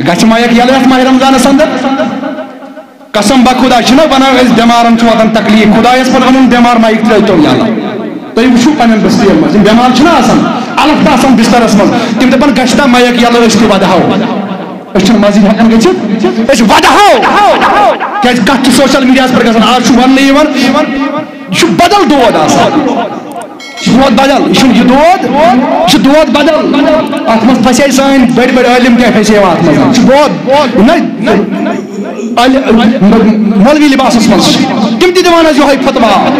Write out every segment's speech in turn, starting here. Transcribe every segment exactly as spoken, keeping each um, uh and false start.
گژھِ مایک یَلہٕ یَتھ ماہِ رمضانَس اندر؟ قسم بہ خدا، چھِنہ وَنان أسۍ بٮ۪مارَن چھُ واتان تکلیٖف، خدایَس پَتہٕ وَنُن بٮ۪مار مایک ترٛٲوتو یَلہٕ۔ تُہۍ وٕچھِو پنٛنٮ۪ن بستِیَن منٛز، یِم بٮ۪مار چھِنہ آسان، الگ تہٕ آسان بسترَس منٛز، تِم دَپان گژھِ تہ مایک یَلہٕ، أسۍ تہِ وَدہاو۔ أسۍ چھِنہٕ مسجد ہٮ۪کان گٔژھِتھ، أسۍ وَدہاو۔ کیٛازِ کَتھ چھِ سوشل میٖڈیاہَس پٮ۪ٹھ گژھان، آز چھُ وَننہٕ یِوان، یہِ چھُ بدل دود آسان۔ یہِ چھُ دود بدل، یہِ چھُنہٕ یہِ دود، یہِ چھُ دود بدل۔ اَتھ منٛز پھسے سٲنۍ بٔڑۍ بٔڑۍ عٲلِم، کیٛاہ پھسے اَتھ منٛز؟ یہِ چھُ دود، نہ، عٲلِ-، مولوی لباسَس منٛز چھِ تِم تہِ دِوان حظ یِہوٚے فتوا۔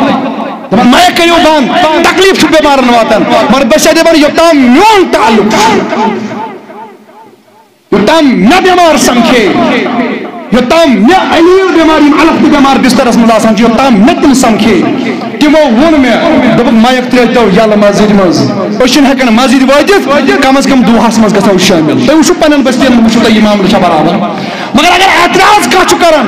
دَپان، مایک کٔرِو بنٛد، تکلیٖف چھُ بٮ۪مارَن واتان۔ مگر بہٕ چھُسَے دَپان، یوٚتام میون تعلق چھُ، یوٚتام مےٚ بٮ۪مار سَمکھے، یوٚتام مےٚ علیل بٮ۪مار، یِم الگ تہِ بٮ۪مار بسترس منٛز آسان چھِ، یوٚتام مےٚ تِم سَمکھے، تِمو ووٚن مےٚ، دوٚپُکھ، مایک ترٛٲوتو یَلہٕ مسجدِ منٛز۔ أسۍ چھِنہٕ ہٮ۪کان مسجدِ وٲتِتھ، کم از کم دۄہس منٛز گژھو شٲمِل۔ تُہۍ وٕچھِو پننٮ۪ن بستین منٛز، وٕچھِو تُہۍ، یہِ معاملہٕ چھا برابر؟ مگر اگر اعتراض کانٛہہ چھُ کران،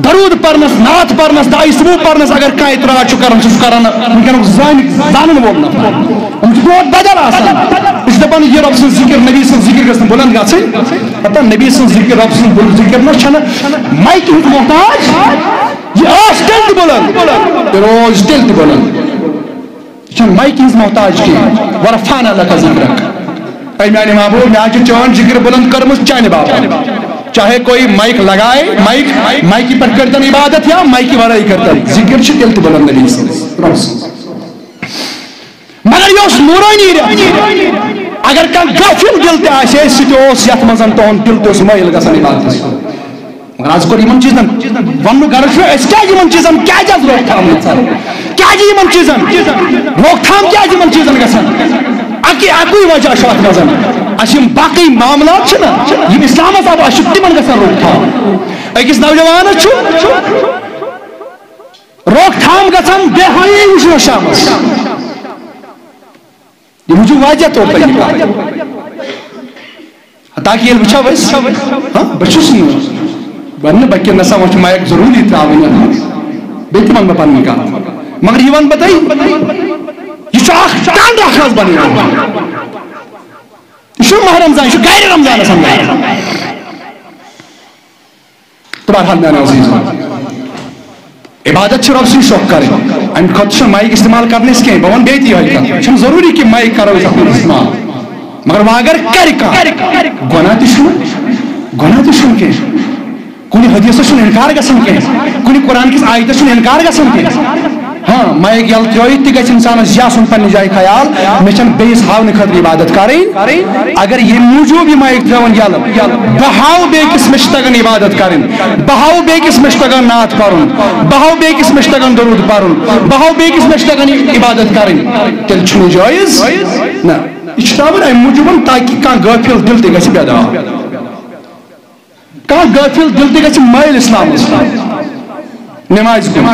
درود پرنس، نعت پرنس، دعای صبح پرنس اگر کانٛہہ اعتراض چھُ کران، سُہ چھُ کران وٕنکیٚنُک زانہِ-، زانن وول نفر۔ یِم چھِ دود بدل آسان۔ یہِ چھُ دپان، یہِ رۄب سٕنٛز ذِکِر، نبی سٕنٛز ذِکِر گژھِ نہٕ بُلند گژھٕنۍ۔ ہتا نبی سٕنٛز ذِکِر، رۄب سٕنٛز بُل-، ذِکِر نہ چھَنہٕ مایکہِ ہٕنٛز محتاج، یہِ آسہِ تیٚلہِ تہِ بُلند، یہِ روزِ تیٚلہِ تہِ بُلند۔ یہِ چھَنہٕ مایکہِ ہٕنٛز محتاج کینٛہہ۔ ورفعنا لک ذکرک۔ اے میانہِ محبوب، مےٚ حظ چھِ چٲنۍ ذِکِر بُلند کٔرمٕژ چانہِ باپتھ۔ چاہے کوئی مایک لگائے، مایک، مایکہِ پٮ۪ٹھ کٔرتن عبادت یا مایکہِ ورٲے کٔرتن، ذِکِر چھِ تیٚلہِ تہِ بُلند نبی سٕنٛز، رۄب سٕنٛز۔ مگر یہِ اوس نورانی رٮ۪تھ۔ اگر کانٛہہ غافل دِل تہِ آسہِ ہے، سُہ تہِ اوس یتھ منٛز، تُہُنٛد دِل تہِ اوس مٲیِل گژھان عبادتس کُن۔ مگر از کوٚر یِمن چیٖزن وننُک غرض چھُ، أسۍ کیازِ یِمن چیٖزن کیازِ از روک تھام گژھان؟ کیازِ یِمن چیٖزن روک تھام کیازِ یِمن چیٖزن گژھان؟ اکی، اکُے وجہ چھُ اتھ منٛز۔ اسہِ یِم باقٕے معاملات چھِنہ، یِم اسلامس آو، اسہِ چھُ تِمن گژھان روک تھام۔ أکِس نوجوانس چھُ روک تھام گژھان بے حیٲیی وٕچھنس شامس۔ یہِ وٕچھِو واضح طور پٲٹھۍ یہِ کَتھ۔ حتیٰ کہِ ییٚلہِ وٕچھو أسۍ، ہاں، بہٕ چھُس نہٕ، بہٕ نہٕ، بہٕ کہِ نسا وۄنۍ چھُ مایک ضروٗری ترٛاوٕنۍ یَتھ منٛز۔ بیٚیہِ تہِ وَنہٕ بہٕ پَنٕنۍ کَتھ۔ مگر یہِ وَنہٕ بہٕ تۄہہِ، یہِ چھُ اَکھ ٹَنٛڈ اَکھ حظ بَنیومُت۔ یہِ چھُنہٕ ماہِ رمضان، یہِ چھُ غیرِ رمضانَس اندر۔ تہٕ بہرحال میانیو عزیزو، عبادت چھِ رۄب سٕنٛز شوق کرٕنۍ، اَمہِ خٲطرٕ چھُنہٕ مایِک استعمال کرنہٕ أسۍ کینٛہہ۔ بہٕ وَنہٕ بیٚیہِ تہِ یِہوٚے کَتھ، چھُنہٕ ضروٗری کہِ مایِک کرو أسۍ اَتھ منٛز استعمال، مگر وۄنۍ اگر کرِ کانٛہہ، گۄناہ تہِ چھُنہٕ، گۄناہ تہِ چھُنہٕ کینٛہہ۔ کُنہِ حدیثس چھُنہٕ اِنکار گژھان کینٛہہ، کُنہِ قرآن کِس آیتس چھُنہٕ اِنکار گژھان کینٛہہ۔ ہاں، مایِک یَلہٕ ترٛٲوِتھ تہِ گژھِ اِنسانَس یہِ آسُن پننہِ جایہِ خیال، مےٚ چھَنہٕ بیٚیِس ہاونہٕ خٲطرٕ عبادت کَرٕنۍ۔ اگر ییٚمہِ موٗجوٗب یہِ مایِک ترٛٲوٕنۍ یَلہٕ، بہٕ ہاوٕ بیٚیِس مےٚ چھِ تَگان عبادت کَرٕنۍ، بہٕ ہاوٕ بیٚیِس مےٚ چھِ تَگان نعت پَرُن، بہٕ ہاوٕ بیٚیِس مےٚ چھِ تَگان درود پَرُن، بہٕ ہاوٕ بیٚیِس مےٚ چھِ تَگان عبادت کَرٕنۍ، تیٚلہِ چھُنہٕ جٲیِز۔ نہ، یہِ چھُ تھاوُن اَمہِ موٗجوٗب تاکہِ کانٛہہ غٲفِل دِل تہِ گژھِ بیدار۔ کانٛہہ غٲفِل دِل تہِ گژھِ مٲیِل اِسلامَس۔ نمازِ کُن۔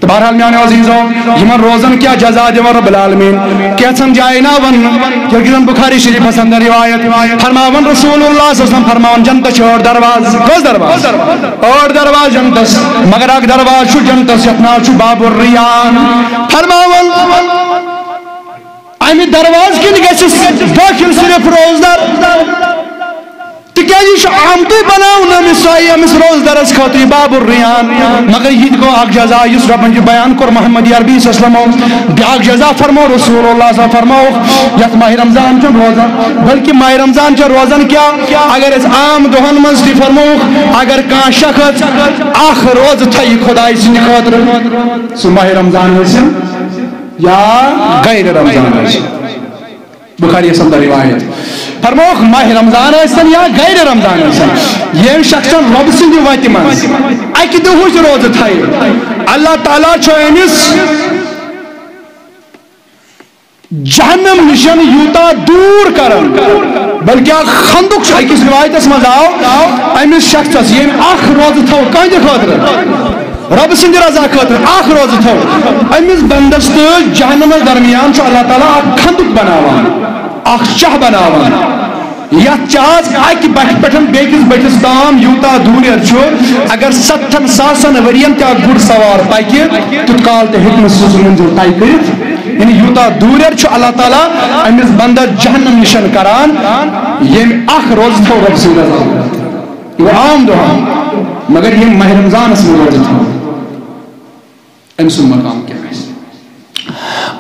تہٕ بہرحال میانیو عزیزو، یِمن روزن کیٛاہ جزا دِوان رب العالمین؟ کینٛژن جاین آو وننہٕ، ییٚلہِ زن بخاری شریفس اندر روایت، فرماوان رسول اللہ صلی اللہ علیہ وسلم فرماوان، جنتس چھِ ٲٹھ دروازٕ۔ کٔژ دروازٕ؟ ٲٹھ دروازٕ جنتس، مگر اکھ دروازٕ چھُ جنتس یتھ ناو چھُ باب الریان۔ فرماوان، امہِ دروازٕ کِنۍ گژھِ دٲخل صرف روزدار۔ تِکیٛازِ یہِ چھُ آمتُے بناونہٕ أمِس سایہِ، أمِس روزدارس خٲطرٕ یہِ باب الریان۔ مگر یہِ تہِ گوٚو اکھ جزا یُس رۄبن یہِ بیان کوٚر محمد عربی صلی اللہ علیہ وسلمو۔ بیٛاکھ جزا فرموو رسول اللہ صلی اللہ علیہ وسلم فرمووُکھ، یتھ ماہِ رمضان چھُنہٕ روزان، بلکہِ ماہِ رمضان چھےٚ روزان کیٛاہ؟ اگر أسۍ عام دۄہن منٛز تہِ فرمووُکھ، اگر کانٛہہ شخص اکھ روزٕ تھایہِ خدایہِ سٕنٛدِ خٲطرٕ، سُہ ماہِ رمضان ٲسِن یا غیر رمضان ٲسِن۔ بخاری یس اندر روایت۔ فرمووُکھ، ماہِ رمضان ٲسۍتن یا غیر رمضان ٲسۍتن، ییٚمۍ شخصن رۄبہٕ سٕنٛدِ وتہِ منٛز اکہِ دۄہٕچ روزٕ تھایہِ، اللہ تعالیٰ چھُ أمِس جہنم نِشن یوٗتاہ دوٗر کران، بلکہِ اکھ خندق چھُ، أکِس روایتس منٛز آو، أمِس شخصس ییٚمۍ اکھ روزٕ تھوٚو کٕہٕنٛدِ خٲطرٕ، رۄبہٕ سٕنٛدِ رضا خٲطرٕ اکھ روزٕ تھوٚو، أمِس بندس تہٕ جہنمس درمیان چھُ اللہ تعالیٰ اکھ خندق بناوان، اکھ چاہ بناوان۔ یتھ چاہس اکہِ بٹھہِ پٮ۪ٹھ بیٚکِس بٹھِس تام یوٗتاہ دوٗریر چھُ، اگر ستتھن ساسن ؤرین تہِ اکھ گُر سوار پکہِ، تیوٗت کال تہِ ہیٚکہِ نہٕ سُہ سُہ منزل طے کٔرِتھ۔ یعنی یوٗتاہ دوٗریر چھُ اللہ تعالیٰ أمِس بندس جہنم نِشن کران، ییٚمۍ اکھ روزٕ تھوٚو رۄب سٕنٛدِ رضا خٲطرٕ۔ یہِ گوٚو عام دۄہ، مگر ییٚمۍ ماہِ رمضانس منٛز روزٕ تھوٚو، أمۍ سُنٛد مقام کیٛاہ آسہِ؟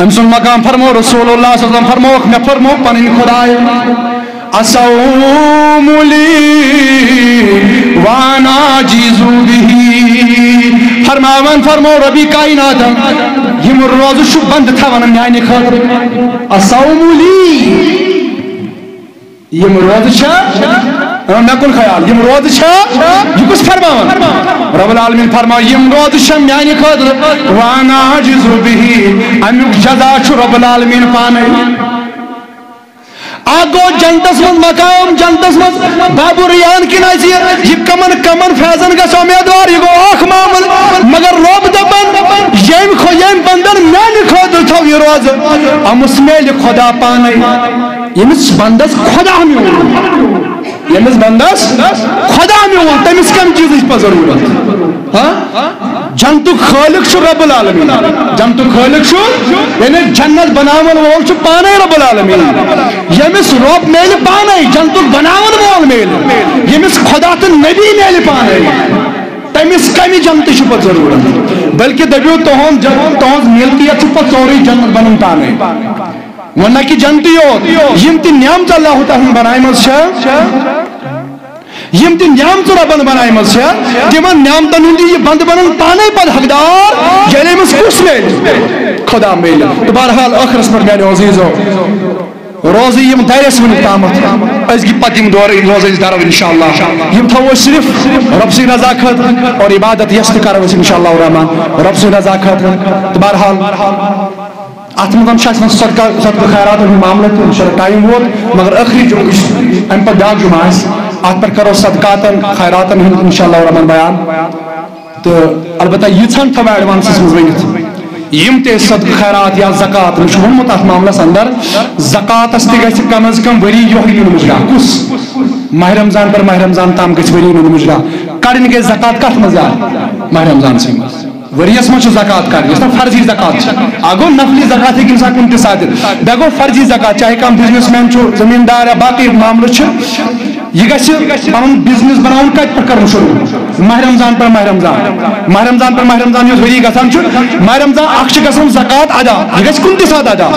أمۍ سُنٛد مقام، فرمو رسول اللہ صلی اللہ علیہ وسلم، فرمووُکھ، مےٚ فرمو پنٕنۍ خداے، "الصوم لی وانا اجزی بہ"، فرماوان، فرمو ربی کائنات، یِم روزٕ چھُ بنٛد تھاوان میانہِ خٲطرٕ۔ الصوم لی، یِم روزٕ چھا، آ، مےٚ کُن خیال، یِم روزٕ چھا، یہِ کُس فرماوان؟ رب العالمین فرماو، یِم روزٕ چھا میانہِ خٲطرٕ، وانا اجزی بہ، امیُک جزا چھُ رب العالمین پانے۔ اکھ گوٚو جنتس منٛز مقام، جنتس منٛز باب الریان کِنۍ آسہِ یہِ، یہِ کمن کمن فیضن گژھِ امیدوار، یہِ گوٚو اکھ معاملہٕ۔ مگر رۄب دپان، ییٚمۍ خو-، ییٚمۍ بندن میانہِ خٲطرٕ تھٲو یہِ روزٕ، أمِس میلہِ خدا پانے۔ ییٚمِس بندس خدا میوٗل، ییٚمِس بندس خدا میوٗل، تٔمِس کمہِ چیٖزٕچ پتہٕ ضروٗرت؟ ہاں؟ جنتُک خٲلق چھُ رب العالمین۔ جنتُک خٲلق چھُ، یعنی جنت بناون وول چھُ پانے رب العالمین۔ ییٚمِس رب میلہِ پانے، جنتُک بناون وول میلہِ، ییٚمِس خدا تہٕ نبی میلہِ پانے، تٔمِس کمہِ جنتٕچ چھِ پتہٕ ضروٗرت؟ بلکہِ دٔپِو، تُہُنٛد جن-، تُہٕنٛز ملکیت چھِ پتہٕ سورُے جنت بنُن پانے۔ وۄنۍ نہ کہِ جنتی یوت، یِم تہِ نعمتہٕ اللہ تعالیٰ ہن بنایمژ چھےٚ، یِم تہِ نعمتہٕ رۄبن بنایمژ چھےٚ، تِمن نعمتن ہُنٛد یہِ بندٕ بنان پانے پتہٕ حقدار، ییٚلہِ أمِس کُس میلہِ؟ خدا میلہِ۔ تہٕ بہرحال ٲخرس پٮ۪ٹھ میانیو عزیزو، روزٕ یِم درِ اَسہِ وٕنیُک تامَتھ، أسۍ گٔے پتہٕ یِم دورٕ، روزٕ أسۍ درو انشاءاللہ۔ یِم تھاوو أسۍ صرف رۄب سٕنٛدِ رضا خٲطرٕ اور عبادت یژھ تہِ کرو أسۍ انشاءاللہ الرحمن رۄب سٕنٛدِ رضا خٲطرٕ۔ تہٕ بہرحال، اتھ منٛز چھُ اَسہِ وۄنۍ صدقہ، صدقہٕ خیراتن ہُنٛد معاملہٕ تہِ، انشاءاللہ ٹایم ووت، مگر ٲخری جمعہ یُس اَمہِ پتہٕ بیٛاکھ جمعہ آسہِ، اتھ پٮ۪ٹھ کرو صدقاتن خیراتن ہُنٛد انشاءاللہ الرحمن بیان۔ تہٕ البتہ ییٖژہن تھاوو ایڈوانسس منٛز ؤنِتھ، یِم تہِ أسۍ صدقہٕ خیرات یا زکوٰۃ، مےٚ چھُ ووٚنمُت اتھ معاملس اندر، زکوٰۃس تہِ گژھِ کم از کم ؤری یۄہے نیُن مُجرا۔ کُس؟ ماہِ رمضان پٮ۪ٹھ ماہِ رمضان تام گژھِ ؤری نیُن مُجرا۔ کڑٕنۍ گژھِ زکوٰۃ کتھ منٛز زیادٕ؟ ماہِ رمضانسٕے منٛز۔ ؤریَس منٛز چھُ زکوٰۃ کڑٕنۍ، یۄس نہ فرضی زکوٰۃ چھِ۔ اکھ گوٚو نفلی زکوٰۃ ہیٚکہِ اِنسان کُنہِ تہِ ساتہٕ دِتھ۔ بیٚیہِ گوٚو فرضی زکوٰۃ، چاہے کانٛہہ بزنس مین چھُ، زٔمیٖندار یا باقٕے معاملہٕ چھِ، یہِ گژھِ پنُن بزنس بناوُن کتہِ پٮ۪ٹھ کرُن شروٗع؟ ماہِ رمضان پٮ۪ٹھ ماہِ رمضان، ماہِ رمضان پٮ۪ٹھ ماہِ رمضان یُس ؤری گژھان چھُ، ماہِ رمضان اکھ چھِ گژھان زکوٰۃ ادا، یہِ گژھِ کُنہِ تہِ ساتہٕ ادا،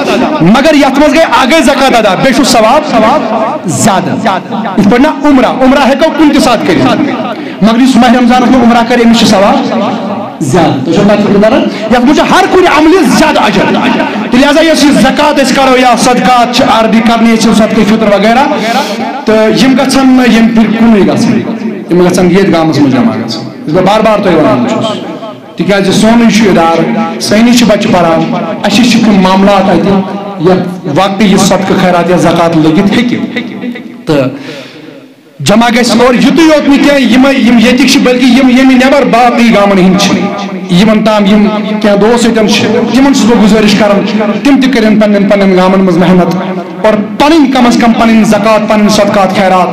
مگر یتھ منٛز گٔے اکھ گٔے زکوٰۃ ادا، بیٚیہِ چھُ ثواب، ثواب زیادٕ۔ یِتھ پٲٹھۍ نا عمرہ، عمرہ ہیٚکو کُنہِ تہِ ساتہٕ کٔرِتھ، مگر یُس ماہِ رمضانس منٛز عمرہ کرِ، أمِس چھُ ثواب زیادٕ۔ تُہۍ چھِو کتھ فِکرِ تران؟ یتھ منٛز چھُ ہر کُنہِ عملہِ زیادٕ اجر۔ تہٕ لہذا یۄس یہِ زکوٰۃ أسۍ کرو یا صدقات چھِ، عربی کرنی چھِ صدقہ فطر وغیرہ، تہٕ یِم گژھن نہٕ ییٚمہِ پھِرِ کُنُے گژھٕنۍ، یِم گژھن ییٚتھۍ گامس منٛز جمع گژھٕنۍ۔ یُس بہٕ بار بار تۄہہِ ونان چھُس، تِکیازِ سونُے چھُ ادارٕ، سٲنی چھِ بچہِ پران، اَسہِ چھِ کینٛہہ معاملات اتہِ یتھ واقعی یہِ صدقہٕ خیرات یا زکوٰۃ لٔگِتھ ہیٚکہِ۔ تہٕ جمع گژھِ اور یُتُے یوت نہٕ کینٛہہ، یِمے، یِم ییٚتِکۍ چھِ، بلکہِ یِم ییٚمہِ نٮ۪بر باقٕے گامن ہٕنٛدۍ چھِ، یِمن تام یِم کینٛہہ دوس ییٚتٮ۪ن چھِ، تِمن چھُس بہٕ گُزٲرِش کران، تِم تہِ کٔرِن پننٮ۪ن پننٮ۪ن گامن منٛز محنت اور پنٕنۍ، کم از کم پنٕنۍ زکوٰۃ، پنٕنۍ صدقات، خیرات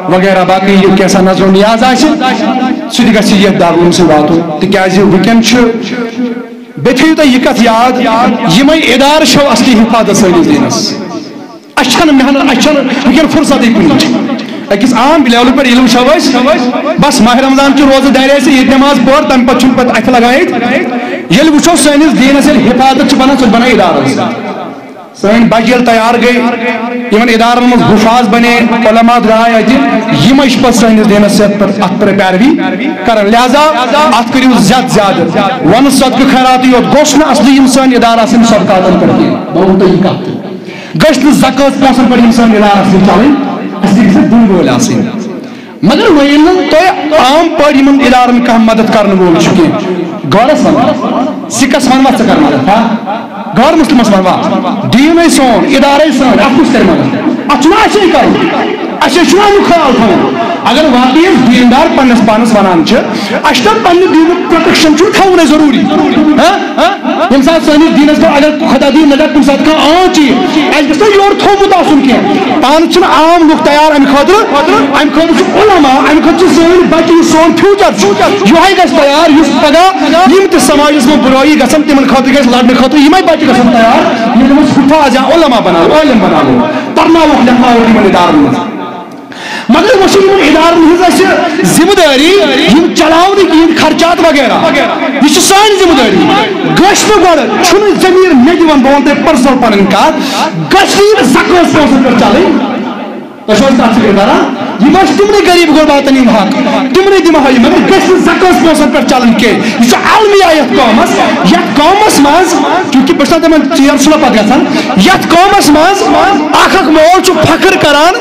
وغیرہ، باقٕے یہِ کینٛژھا نظر و نیاز آسہِ، سُہ تہِ گژھِ یتھ دارالعلوم سۭتۍ واتُن، تِکیازِ وٕنکٮ۪ن چھُ، بیٚیہِ تھٲیِو تُہۍ یہِ کتھ یاد، یِمے ادارٕ چھَو اصلی حفاظت سٲنِس دیٖنس۔ اَسہِ چھَنہٕ محنت، اَسہِ چھَنہٕ وٕنکٮ۪ن فرصتٕے کُنِچ۔ أکِس عام لیولہِ پٮ۪ٹھ ییٚلہِ وٕچھو أسۍ، بس ماہِ رمضان کہِ روزٕ دارِ اَسہِ ییٚتہِ نٮ۪ماز پٔر، تَمہِ پَتہٕ چھُنہٕ پَتہٕ اَتھِ لگان ییٚتہِ۔ ییٚلہِ وٕچھو سٲنِس دیٖنَس ییٚلہِ حفاظت چھِ بَنان، سۄ چھِ بَنان اِدارَن سۭتۍ۔ سٲنۍ بَچہِ ییٚلہِ تیار گٔے، یِمَن اِدارَن منٛز حُفاظ بَنے، علماء درٛاے اَتہِ، یِمَے چھِ پَتہٕ سٲنِس دیٖنَس یَتھ پٮ۪ٹھ، اَتھ پٮ۪ٹھ پیروی کَران۔ لہذا اَتھ کٔرِو زیادٕ زیادٕ۔ وَنہٕ صدقہٕ خیراتٕے یوت گوٚژھ نہٕ اَصلی یِم سٲنۍ اِدارٕ آسٕنۍ صدقاتَن پٮ۪ٹھ کینٛہہ۔ بہٕ وَنہٕ تۄہہِ یہِ کَتھ تہِ۔ گٔژھ نہٕ زکوٰۃ پونٛسَن پٮ۪ٹھ یِم سٲنۍ ادارٕ اَصلی چَلٕنۍ، اَسہِ گژھِ دِنہٕ وٲلۍ آسٕنۍ۔ مگر وۄنۍ ییٚلہِ نہٕ تۄہہِ عام پٲٹھۍ یِمَن ادارَن کانٛہہ مدد کرنہٕ وول چھُ کینٛہہ، غٲرَس وَنہٕ، سِکَس وَنہٕ وَتھ ژٕ کر مدد، ہا؟ غٲر مُسلِمَس وَنہٕ وَتھ، دیٖنٕے سون، ادارَے سٲنۍ، اَتھ کُس کرِ مدد؟ اَتھ چھُنہٕ اَسہِ یہِ کَرُن۔ اَسہِ چھُنہٕ اَمیُک خیال تھاوُن۔ اگر واقعی أسۍ دیٖندار پنٛنِس پانَس وَنان چھِ، اَسہِ چھُنہٕ پنٛنہِ دیٖنُک پروٹیکشن چھُنہٕ تھاوُن اَسہِ ضروٗری۔ ہاں؟ ییٚمہِ ساتہٕ سٲنِس دیٖنَس پٮ۪ٹھ اگر خۄدا دِیِن نجات کُنہِ ساتہٕ کانٛہہ عام چیٖز، اَسہِ گژھِ نہٕ یورٕ تھوٚومُت آسُن کینٛہہ۔ پانَس چھِنہٕ عام لُکھ تیار اَمہِ خٲطرٕ، اَمہِ خٲطرٕ چھِ علماء، اَمہِ خٲطرٕ چھِ سٲنۍ بَچہِ، یُس سون فیوٗچر چھُ، یِہوٚے گژھِ تیار، یُس پگاہ یِم تہِ سماجَس منٛز بُرٲیی گژھن، تِمَن خٲطرٕ گژھِ لَڑنہٕ خٲطرٕ یِمَے بَچہِ گژھن تیار، یِم أسۍ حُفاظ یا علماء بَناوو، عٲلِم بَناوو، پَرناووکھ، لیکھناووکھ یِمَن اِدارَن منٛز۔ مگر وۄنۍ چھِ یِمن ادارن ہٕنٛز اسہِ ذمہٕ دٲری یِم چلاونٕکۍ، یِہنٛدۍ خرچات وغیرہ۔ یہِ چھِ سٲنۍ ذمہٕ دٲری۔ گٔژھۍ نہٕ گۄڈٕ، چھُنہٕ ضمیٖر مےٚ دِوان، بہٕ وَنہٕ تۄہہِ پٔرسنل پنٕنۍ کتھ، گٔژھۍ نہٕ یِم زکٲژ پونٛسن پٮ۪ٹھ چلٕنۍ۔ تۄہہِ چھُو حظ کتھ فکر تران؟ یِم ٲسۍ تِمنٕے غریٖب غرباتن یِم حق، تِمنٕے دِمہٕ ہا یِم، مگر گٔژھۍ نہٕ زکٲژ پونٛسن پٮ۪ٹھ چلٕنۍ کینٛہہ۔ یہِ چھُ المیہ یتھ قومس، یتھ قومس منٛز، چونکہ بہٕ چھُس نا تِمن ژیر چھُنہ پتہٕ گژھان، یتھ قومس منٛز اکھ اکھ مول چھُ فخر کران،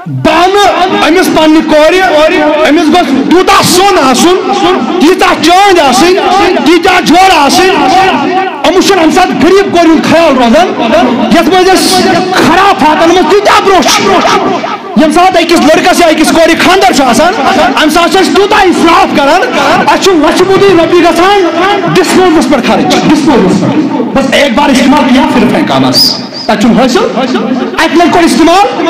بہٕ انہٕ أمِس پننہِ کورِ، أمِس گوٚژھ تیوٗتاہ سۄن آسُن، تیٖژاہ چٲنٛدۍ آسٕنۍ، تیٖتیٛاہ جورٕ آسٕنۍ۔ أمِس چھُنہٕ اَمہِ ساتہٕ غریٖب کورِ ہُنٛد خیال روزان، یَتھ منٛز أسۍ خرافاتن منٛز تیٖتیٛاہ برٛونٛہہ چھِ۔ ییٚمہِ ساتہٕ أکِس لٔڑکَس یا أکِس کورِ خانٛدر چھُ آسان، اَمہِ ساتہٕ چھِ أسۍ تیوٗتاہ اِسراف کران، اَسہِ چھُ لَچھِ بوٚدُے رۄپیہِ گژھان ڈسپوزلَس پٮ۪ٹھ خرٕچ، ڈسپوزلَس پٮ۪ٹھ۔ بس ایک بار استعمال کیا پھر پھینکا بس۔ تَتہِ چھُنہٕ حٲصِل۔ اَکہِ لَٹہِ کوٚر استعمال،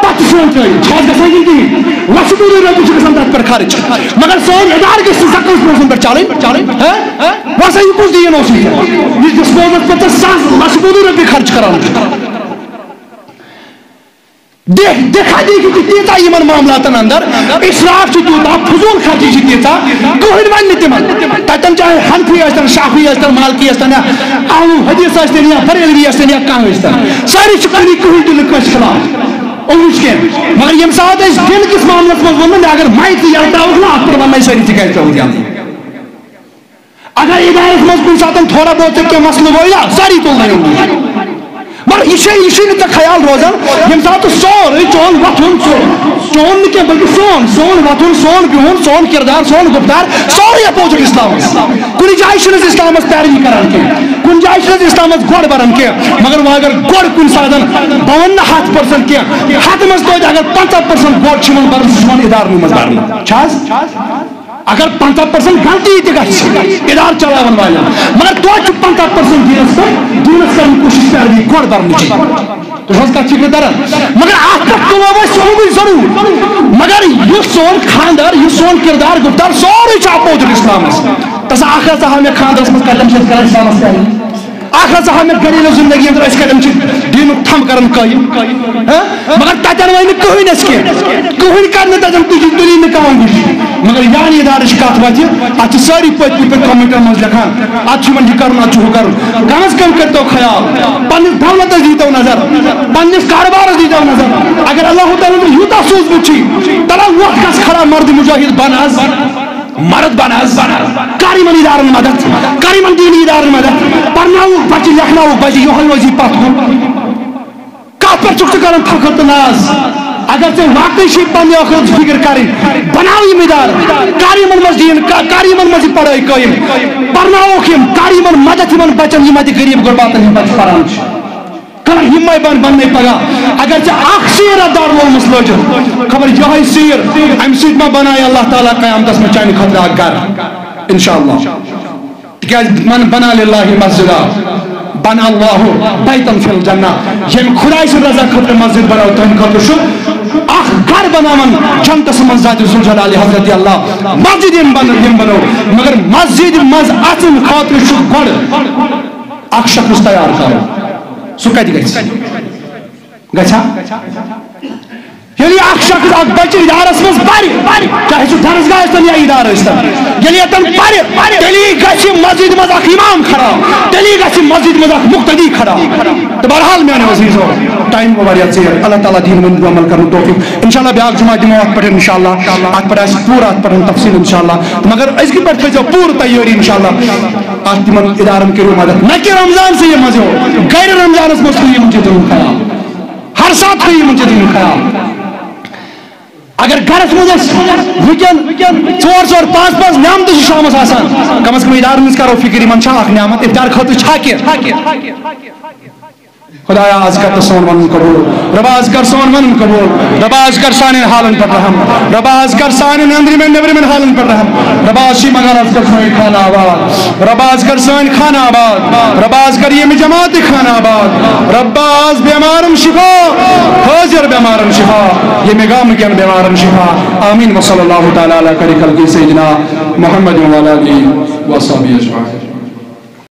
پَتہٕ چھُ سون ترٛٲوِتھ۔ چھِ حظ گژھان یہِ کِہیٖنۍ؟ لَچھٕ بوٚدُے رۄپیہِ چھِ گژھان تَتھ پٮ۪ٹھ خرٕچ۔ مگر سٲنۍ ادارٕ گٔژھۍ نہٕ زَکٲژ پونٛسَن پٮ۪ٹھ چَلٕنۍ۔ ہہ؟ وۄنۍ سا یہِ کُس دیٖن اوس یہِ؟ یہِ ڈسپوزَس پٮ۪ٹھ ژٕ ساس لَچھٕ بوٚدُے رۄپیہِ خرٕچ کران۔ دِکھ، دِکھا دیکھی چھِ تیٖژاہ یِمن معاملاتن اندر، اسراف چھُ تیوٗتاہ، فضوٗل خرچی چھِ تیٖژاہ، کٕہٕنۍ وَنہِ نہٕ تِمن۔ تَتٮ۪ن چاہے حنفی ٲسۍتن، شافعی ٲسۍتن، مالکی ٲسۍتن، یا اہل حدیث ٲسۍتن، یا بریلوی ٲسۍتن، یا کانٛہہ ٲسۍتن، سٲری چھِ کُنی، کٕہٕنۍ تہِ نہٕ کٲنٛسہِ خلاف۔ اُمِچ کینٛہہ۔ مگر ییٚمہِ ساتہٕ أسۍ دِل کِس معاملس منٛز ووٚنُن، اگر مایِک تہِ یَلہٕ ترٛاوُکھ نا، اَتھ پٮ۪ٹھ وَننَے سٲری، ژٕ کیٛازِ ترٛٲوُتھ یَلہٕ؟ اگر ادارس منٛز کُنہِ ساتہٕ تھوڑا بہت ژےٚ کینٛہہ مسلہٕ گوٚو یا ساری تُلنٲیِو۔ مگر یہِ چھے، یہِ چھُے نہٕ ژےٚ خیال روزان، ییٚمہِ ساتہٕ سورُے چون وۄتھُن، سون، چون نہٕ کینٛہہ بلکہِ سون، سون وۄتھُن، سون بِہُن، سون کردار، سون گُفتار، سورُے اپوزٹ اسلامس۔ کُنہِ جایہِ چھُنہٕ أسۍ اسلامس پیروی کران کینٛہہ، کُنہِ جایہِ چھُنہٕ أسۍ اسلامس گۄڈ بران کینٛہہ۔ مگر وۄنۍ اگر گۄڈ کُنہِ ساتہٕ، بہٕ ونہٕ نہٕ ہتھ پٔرسنٹ کینٛہہ، ہتھ منٛز توتہِ اگر پنٛژاہ پٔرسنٹ گۄڈ چھُ یِوان برنہٕ، سُہ چھُ یِوان ادارن منٛز برنہٕ۔ چھا حظ؟ اگر پنٛژاہ پٔرسنٹ غلطی تہِ گژھِ ادارٕ چلاون والٮ۪ن، مگر توتہِ چھُ پنٛژاہ پٔرسنٹ دیٖنس پٮ۪ٹھ، دیٖنس کرنٕچ کوٗشش پیروی گۄڈٕ کرنٕچ۔ تُہۍ چھِو حظ کتھ فکرِ تران؟ مگر اتھ پٮ۪ٹھ تُلو أسۍ سورُے ضروٗر، مگر یُس سون خاندر، یُس سون کردار گفتار، سورُے چھُ اپوزٹ اسلامس۔ تسا اکھ ہسا ہا مےٚ خاندرس منٛز کتٮ۪ن چھِ أسۍ کران اسلامس پیروی؟ اکھ ہسا ہا مےٚ گریلو زندگی اندر أسۍ کتٮ۪ن چھِ دیٖنُک تھم کران قٲیِم؟ ہہ؟ مگر تتٮ۪ن وۄنۍ نہٕ کٕہٕنۍ اَسہِ کینٛہہ، کٕہٕنۍ کرِ نہٕ تتٮ۪ن تُجی تُلی نہٕ کانٛہہ وٕچھ۔ مگر یعنی ادارٕچ کتھ وتہِ، اتھ چھِ سٲری پٔتۍ کِنۍ پٔتۍ کمنٹن منٛز لیکھان، اتھ چھُ یِمن یہِ کرُن، اتھ چھُ ہُہ کرُن۔ کم از کم کٔرۍتو خیال، پننِس دولتس دیٖتو نظر، پننِس کارٕبارس دیٖتو نظر۔ اگر اللہ تعالیٰ ہن یوٗتاہ سوٗزمُت چھُے، تلہ وۄتھ گژھ کھڑا مرد مجاہد بن از۔ مرد بن از، کر یِمن ادارن مدد، کر یِمن دیٖنی ادارن مدد، پرناوُکھ بچہِ، لیکھناوُکھ بچہِ، یِہوٚے روزی پتھ کُن۔ کتھ پٮ۪ٹھ چھُکھ ژٕ کران فخر تہٕ ناز؟ اگر ژےٚ واقعی چھُے پننہِ ٲخرت فکر کرٕنۍ، بناو یِم ادارٕ، کر یِمن منٛز دیٖن، ک-، کر یِمن منٛز یہِ پڑھٲے قٲیِم، پرناوُکھ یِم، کر یِمن مدد، یِمن بچن، یِم اتہِ غریب غرباتن ہٕنٛدۍ بچہِ پران چھِ۔ کانٛہہ یِمے بن بننے پگاہ۔ اگر ژےٚ اکھ سیٖر اتھ دارالعلومس لٲجِتھ، خبر یِہوٚے سیٖر، امہِ سۭتۍ ما بنایہِ اللہ تعالیٰ قیامتس منٛز چانہِ خٲطرٕ اکھ گرٕ؟ انشاءاللہ۔ تِکیازِ من بنا للہ مسجدا بنا اللہ بیتن فی الجنہ۔ ییٚمہِ خدایہِ سٕنٛدِ رضا خٲطرٕ مسجد بنٲو، تُہنٛدِ خٲطرٕ چھُ اکھ گرٕ بناوان جنتس منٛز ذات ذوالجلال حضرت اللہ۔ مسجد یِم بن-، یِم بنٲو، مگر مسجد منٛز اژُن خٲطرٕ چھُ گۄڈٕ اکھ شخص تیار کرُن۔ سُہ کتہِ گژھِ؟ گژھِ ہا؟ ییٚلہِ اکھ شخص اکھ بچہِ ادارس منٛز پرِ، چاہے سُہ درسگاہ ٲسۍتن یا ادارٕ ٲسۍتن، ییٚلہِ ییٚتٮ۪ن پرِ، تیٚلی گژھِ مسجد منٛز اکھ امام کھڑا، تیٚلی گژھِ مسجد منٛز اکھ مقتدی کھڑا۔ تہٕ بہرحال میانیو عزیزو، ٹائم گوٚو واریاہ ژیر۔ اللہ تعالیٰ دِیِن وۄنۍ عمل کرنُک توفیق۔ انشاءاللہ بیاکھ جمعہ دِمو اتھ پٮ۪ٹھ انشاءاللہ، اتھ پٮ۪ٹھ آسہِ پوٗرٕ اتھ پٮ۪ٹھ تفصیل انشاءاللہ۔ مگر أزکہِ پٮ۪ٹھ تھٲیزیو پوٗرٕ تیٲری انشاءاللہ۔ اتھ تِمن ادارن کٔرِو مدد، نہ کہِ رمضان سٕے منٛز یوت، گرِ رمضانس منٛز تھٲیِو یِمن چیٖزن ہُنٛد خیال، ہر ساتہٕ تھٲیِو یِمن چیٖزن ہُنٛد خیال۔ اگر گرس منٛز أسۍ وٕنکٮ۪ن ژور ژور پانٛژھ پانٛژھ نعمتہٕ چھِ شامس آسان، کم از کم ادارن ہٕنٛز کرو فکر، یِمن چھا اکھ نعمت، افطار خٲطرٕ چھا کینٛہہ؟ خدایا، از کر تہٕ سون ونُن قبول۔ رۄبا، از کر سون ونُن قبول۔ رۄبا، از کر سانٮ۪ن حالن پٮ۪ٹھ رحم۔ رۄبا، از کر سانٮ۪ن أنٛدرِمٮ۪ن نیٚبرِمٮ۪ن حالن پٮ۪ٹھ رحم۔ رۄبا، از چھِ منٛگان، از کر سٲنۍ خانہٕ آباد۔ رۄبا، از کر سٲنۍ خانہٕ آباد۔ رۄبا، از کر ییٚمہِ جماعتٕکۍ خانہٕ آباد۔ رۄبا، از بٮ۪مارن شفا، حٲضِر بٮ۪مارن شفا، ییٚمہِ گامہٕ کٮ۪ن بٮ۪مارن شفا۔ آمین۔ وصلی اللہ تعالیٰ علیٰ خیر خلقہ سیدنا محمد وعلیٰ آلہ وصحبہ اجمعین۔